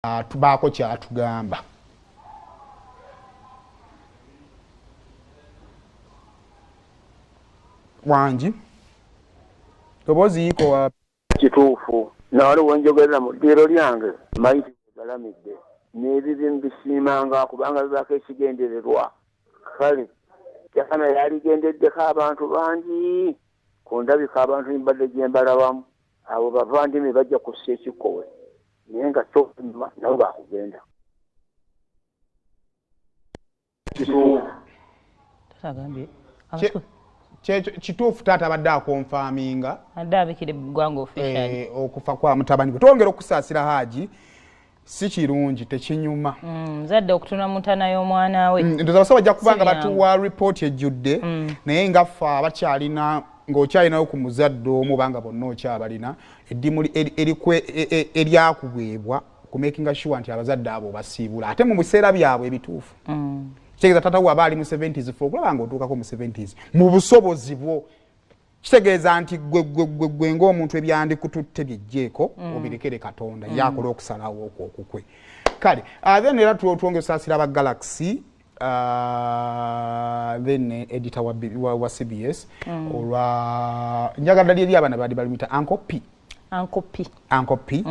Atubaako kyatugamba. Wangi doboozi yiiko wa. Kituufu, nawali wenjogerera mu ddiiro lyange mayiti galamidde n'ebibi mbisiimanga kubanga bibaako ekigendererwa. Kale Jakana yaligendeddeko abantu bangi ku ndabika, abantu mbadde gye mbalabamu abo bavandimwe bajja kussa ekikkowe, naye nga kyoluvannyuma nabo bakugenda. Kituufu. Taata agambye. Kyekyo kituufu, taata abadde aconfirminga. Adde abikira eggwanga officially. Okufa kwa mutabani gwe. Twongera okusaasira Haaji, si kirungi, tekinyuma. Muzadde okutuna mu ntana y'omwana we. Ndowooza abasawo bajja kuba nga Si byangu. batuwa ripooti ejjudde, naye nga ffe abakyalina, ng'okyalinayo ku muzadde omu obanga bonna okyabalina, eddimu eryakuweebwa ku makinga sure nti abazadde abo basiibula ate mu biseera byabwe ebituufu. Kitegeeza taata we aba ali mu 70s, fe okulaba nga otuukako mu 70s mu busobozi bwo, kitegeeza nti gwe gwe gwe gwe ng'omuntu ebyandikututte byejjeeko, obirekere Katonda yakola okusalawo okwo okukwe. Kale then era twongera osaasira aba Galaxy, then editor wa CBS olwa njagala ddali eri abaana baali balimita Uncle P. Uncle P. Uncle P.